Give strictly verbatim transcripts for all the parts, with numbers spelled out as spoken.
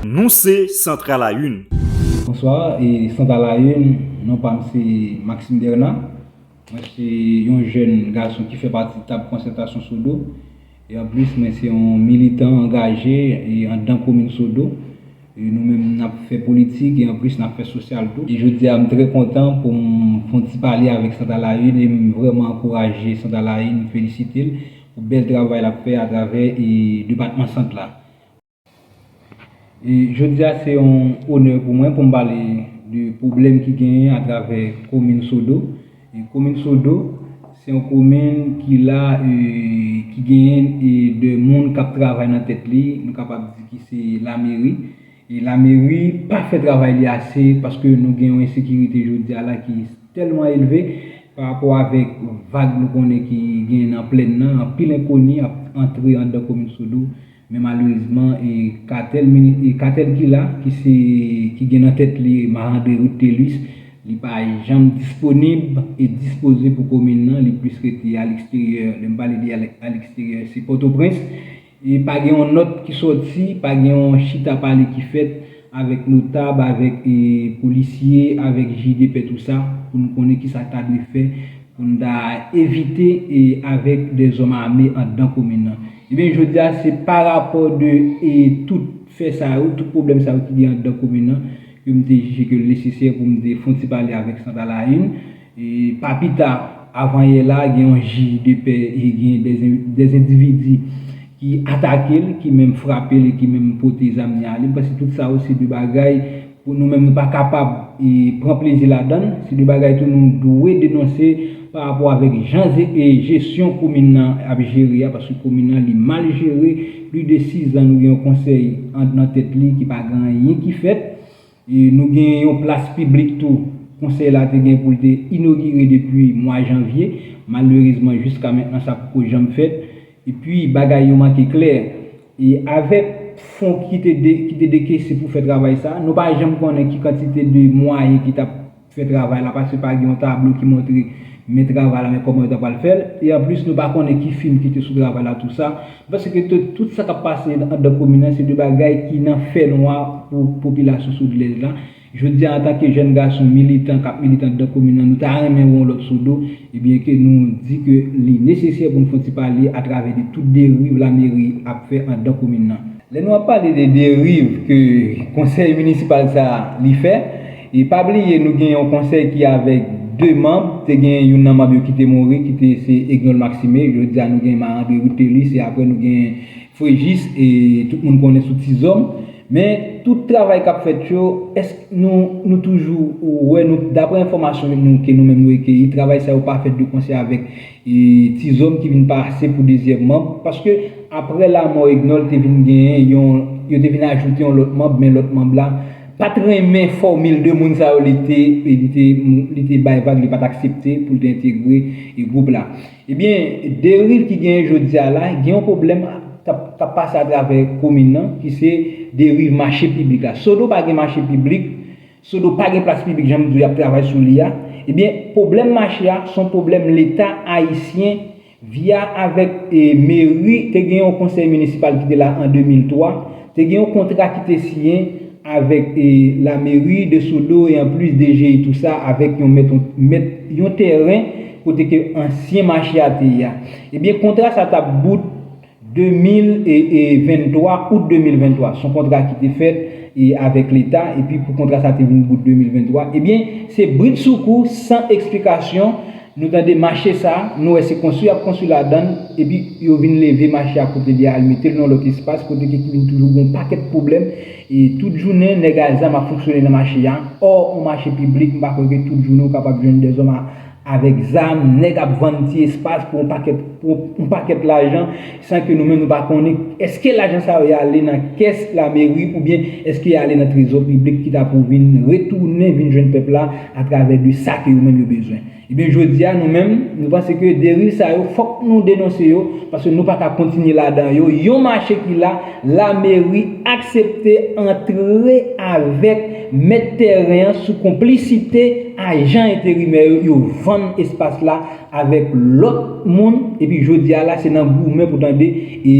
Nou se Centre à la Une. Bonswa, e Centre à la Une, non pa m se Maxime Bernard. Mwen se yon jèn gason ki fè pati tab konsètasyon Sodo. E anplis, mwen se yon militan angaje e anndan komin Sodo. E nou menm, n ap fè politik e anplis, n ap fè sosyal tou. E jodi a, m trè kontan pou m fè yon ti pale avèk Centre à la Une e m vrèman ankouraje Centre à la Une, m felisite l pou bèl travay l ap fè atravè e depatman Sant la. E jodi a, se yon onè pou mwen pou m pale de pwoblèm ki genyen atravè komin Sodo. E komin Sodo, se yon komin ki la, e, ki genyen e de moun k ap travay nan tèt li, nou kapab di ki se lameri. E lameri pa fè travay li ase paske nou gen yon ensekirite jodi a la ki tèlman elve pa rapò avèk vag nou konnen ki gen nan plèn nan, anpil enkoni ap antre anndan komin Sodo. Men malerezman, e katèl, mini- e katèl ki la, ki se, ki gen nan tèt li Marc-André Rutelus, li pa janm disponib e dispoze pou komin nan, li plis rete alegsteryè. Lè m pale de ale- alegsteryè, se Pòtoprens. E pa gen yon nòt ki sòti, pa gen yon chita pale ki fèt avèk notab, avèk e, polisye, avèk jij de pè, tou sa, pou nou konnen kisa ta dwe fè pou n ta evite e avèk dèzòm ame anndan komin nan. Ebyen, jodi a, se pa rapò de e tout fè sa yo, tout pwoblèm sa yo ki gen anndan komin nan, ke m te jije ke l nesesè pou m te fè yon ti pale avèk Centre à la Une. E pa pita, avan yè la, gen yon jij de pè e gen dèz endividi ki atake l, ki menm frape l e ki menm pote zam li ale. M panse tout sa yo se de bagay pou nou menm nou pa kapab e pran plezi ladan l. Se de bagay tou nou dwe denonse pa rapò avèk jan e jesyon komin nan ap jere a, paske komin nan li mal jere. Plis de sizan nou gen yon konsèy an- nan tèt li ki pa gen anyen ki fèt. E nou gen yon plas piblik tou, konsèy la te gen pou l te inogire depi mwa janvye. Malerezman, jiska mentnan, sa poko janm fèt. Epi, bagay yo manke klè. E avèk fon ki te de- ki te dekese pou fè travay sa, nou pa janm konnen ki kantite de mwayen ki t ap fè travay la, paske pa gen yon tablo ki montre men travay la, men kòman yo ta pral fè l. E anplis, nou pa konnen ki fim ki te sou travay la, tou sa. M panse ke tout, tout sa k ap pase anndan komin nan, se de bagay ki nan fènwa pou popilasyon soudlèz la. Jodi a, antanke jèn gason militan k ap milite anndan komin nan, nou ta renmen wè yon lòt Sodo, ebyen ke nou di ke li nesesè pou n fè yon ti pale atravè de tout deriv lameri ap fè anndan komin nan. Lè nou ap pale de deriv ke konsèy minisipal sa a li fè, e pa bliye nou gen yon konsèy ki avèk de manb, te gen youn nan manb yo ki te mouri, ki te se Egnol Maxime, jodi a nou gen Marc-André Rutelus, e apre nou gen Frejis, e tout moun konnen sou Tizòm. Men tout travay k ap fèt yo, èske nou, nou toujou wè, nou, daprè enfòmasyon nou, ke nou menm nou rekeyi, travay sa yo pa fèt de konsè avèk e Tizòm ki vin pase pou dezyèm manb, paske apre lanmò Egnol te vin genyen yon, yo te vin ajoute yon lòt manb, men lòt manb la pa t renmen fòmil de moun sa yo li te, li te, li te bay vag, li pa t aksepte pou l te entegre e gwoup la. Ebyen, deriv ki genyen jodi a la, gen yon pwoblèm k ap, k ap pase atravè komin nan, ki se deriv mache piblik la. Sodo pa gen mache piblik, Sodo pa gen plas piblik, jan m di w, y ap travay sou li a. Ebyen, pwoblèm mache a, se yon pwoblèm Leta ayisyen, via avèk e, meri, te gen yon konsèy minisipal ki te la an de mil twa, te gen yon kontra ki te siyen avèk e, lameri de Sodo e anplis D G I tou sa, avèk yon mèt, mèt yon tèren kote ke ansyen mache a te ye a. Ebyen, kontra sa t ap bout de mil e venntwa, out de mil venntwa. Se yon kontra ki te fèt e avèk Leta, epi pou kontra sa te vin bout de mil venntwa. Ebyen, se bridsoukou, san eksplikasyon, nou tande mache sa, nou wè se konstwi y ap konstwi ladan l, epi yo vin leve mache a kote li a, al mete l nan lòt espas, kote ke ki vin toujou gen yon pakèt pwoblèm. E tout jounen, nèg a zam ap fonksyone nan mache a. Ò, yon mache piblik, m pa kwè ke tout jounen ou kapab jwenn dèzòm a avèk zam, nèg ap vann ti espas pou yon pakèt, pou yon pakèt lajan, san ke nou menm nou pa konnen èske lajan sa yo y ale nan kès lameri oubyen èske y ale nan trezò piblik ki ta pou vin retounen vin jwenn pèp la atravè de sa ke yo menm yo bezwen. Ebyen, jodi a, nou menm, nou panse ke deriv sa yo, fòk nou denonse yo, paske nou pa ka kontinye ladan yo. Yon mache ki la, lameri aksepte antre avèk mèt tèren an sou konplisite ajan enterimè yo, yo vann espas la avèk lòt moun, epi jodi a la, se nan goumen pou tande, e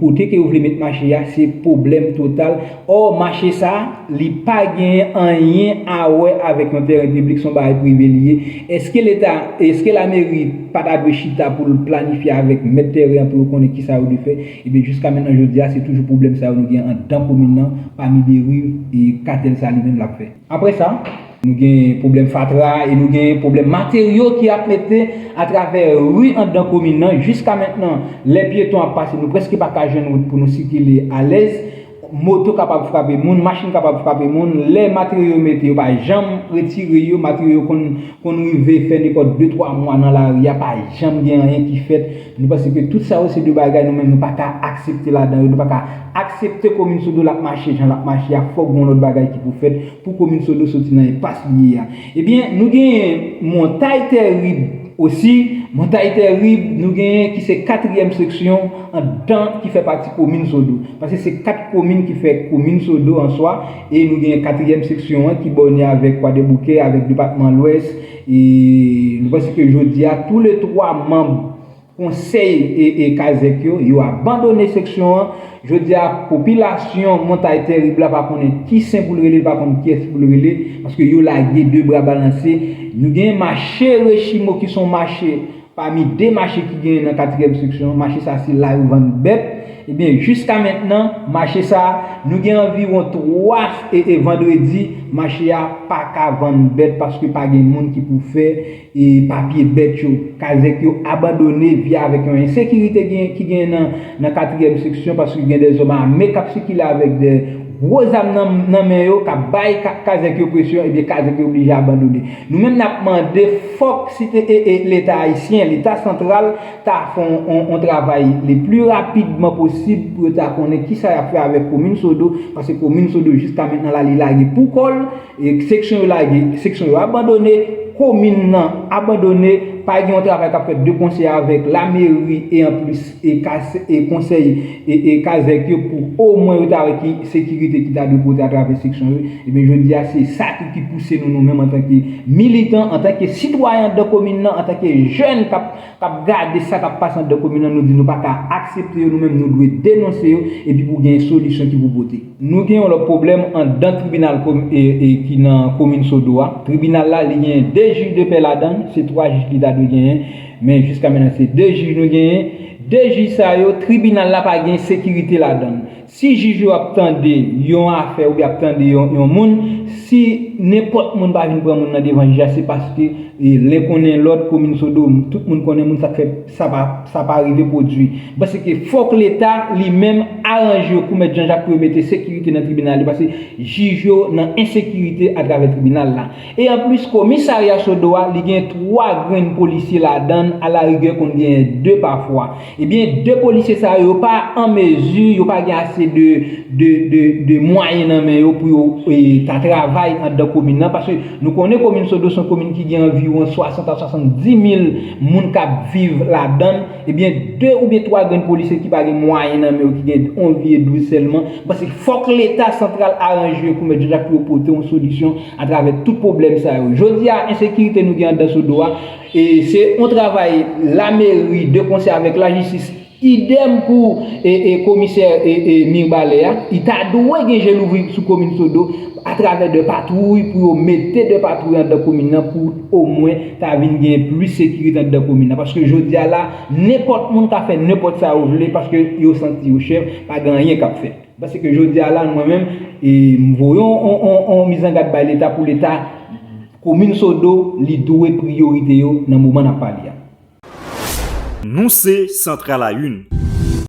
kote ke yo vle met mache a, se pwoblèm total. Ò, mache sa, li pa genyen anyen a wè avèk yon teren piblik, se yon bagay prive li ye. Èske Leta, èske lameri pa ta dwe chita pou l planifye avèk mèt teren an pou yo konnen kisa yo dwe fè? Ebyen, jiska mentnan, jodi a, se toujou pwoblèm sa yo nou gen anndan komin nan, pami deriv e katèl sa li menm l ap fè. Apre sa, nou gen pwoblèm fatra e nou gen pwoblèm materyo ki ap mete atravè ri anndan komin nan. Jiska mentnan, lè pyeton ap pase, nou prèske pa ka jwenn wout pou nou sikile alèz. Moto kapab frape moun, machin kapab frape moun. Lè materyo yo mete, yo pa janm retire yo. Materyo yo konn, konn rive fè nenpòt de twa mwa nan lari a, pa janm gen anyen ki fèt. Nou panse ke tout sa yo se de bagay nou menm nou pa ka aksepte ladan yo. Nou pa ka aksepte komin Sodo l ap mache jan l ap mache a. Fòk gen yon lòt bagay ki pou fèt pou komin Sodo soti nan enpas li ye a. Ebyen, nou genyen Montay Tèrib osi. Montay Tèrib, nou genyen ki se katriyèm seksyon anndan ki fè pati komin Sodo. Paske se kat komin ki fè komin Sodo an swa. E nou genyen katriyèm seksyon an ki bòne avèk Kwadèboukè, avèk depatman Lwès. E nou panse ke jodi a, tou le twa manm konsèy e, e kazèk yo, yo abandone seksyon an. Jodi a, popilasyon Montay Tèrib la pa konnen ki sen pou l rele, li pa konn kiyès pou l rele, paske yo lage de bra balanse. Nou gen mache Rechimo ki se yon mache pami de mache ki genyen nan katriyèm seksyon an. Mache sa se la yo vann bèt. Ebyen, jiska mentnan, mache sa, nou gen anviwon twa e, e vandredi, mache a pa ka vann bèt paske pa gen moun ki pou fè e papye bèt yo. Kazèk yo abandone, vye avèk yon ensekirite gen, ki gen nan, nan katriyèm seksyon, paske gen de zòm ame k ap sikile avèk de gwo zam nan, nan men yo, k ap bay ka, kazèk yo presyon, ebyen kazèk yo oblije abandone. Nou menm n ap mande fòk site e, e, Leta ayisyen, Leta santral, ta fè yon, yon, yon travay le pli rapidman posib pou yo ta konnen kisa y ap fè avèk komin Sodo, paske komin Sodo jiska mentnan la li lage pou kò l, e seksyon yo lage, seksyon yo abandone, komin nan abandone, pa gen yon travay k ap fèt de konsè avèk lameri e anplis e kas-, e konsèy e, e kazèk yo pou omwen yo ta wè ki sekirite ki ta dwe pote atravè seksyon yo. Ebyen, jodi a, se sa tou ki pouse nou, nou menm antanke militan, antanke sitwayen anndan komin nan, antanke jèn k ap, k ap gade sa k ap pase anndan komin nan, nou di nou pa ka aksepte yo, nou menm nou dwe denonse yo, epi pou gen solisyon ki pou pote. Nou gen yon lòt pwoblèm anndan tribinal komi-, e, e, ki nan komin Sodo a. Tribinal la, li gen de jij de pè ladan l, se twa jij li ta dwe genyen, men jiska mentnan se de jij nou genyen. De jij sa yo, tribinal la pa gen sekirite ladan l. Si jij yo ap tande yon afè oubyen ap tande yon, yon moun, si nenpòt moun pa vin pran moun nan devan jij la, se paske, e, len konnen lòt, komin Sodo, tout moun konnen moun, sa k fè sa pa, sa pa rive pwodui. M panse ke fòk Leta li menm aranje yo kou Mèt Jan Jak pou yo mete sekirite nan tribinal yo, paske jij yo nan ensekirite atravè tribinal la. E anplis, komisarya Sodo a, li gen twa grenn polisye ladan l, alarigè konn genyen de pafwa. Ebyen, de polisye sa yo, yo pa an mezi, yo pa gen ase de, de, de, de mwayen nan men yo pou yo, e, ta travay anndan komin nan, paske nou konnen komin Sodo se yon komin ki gen anviwon swasant a swasanndis mil moun k ap viv ladan l. Ebyen, de oubyen twa grenn polisye ki pa gen mwayen nan men yo, ki gen yon vye douz sèlman, m panse fòk Leta santral aranje yo kou Mèt Jan Jak pou yo pote yon solisyon atravè tout pwoblèm sa yo. Jodi a, ensekirite nou gen anndan Sodo a, e se yon travay lameri de konsè avèk lajistis, idèm pou, e, e, komisè, e, e, Mibalè a. Li ta dwe gen je louvri sou komin Sodo atravè de patwouy pou yo mete de patwouy anndan komin nan pou omwen ta vin gen plis sekirite anndan komin nan. Paske jodi a la, nenpòt moun ka fè nenpòt sa yo vle paske yo santi yo chèf, pa gen anyen k ap fèt. Paske jodi a la, mwen menm, e, m voye yon, yon, yon, yon mizangad bay Leta pou Leta, komin Sodo, li dwe priyorite yo nan moman n ap pale a. Nou se Central à une.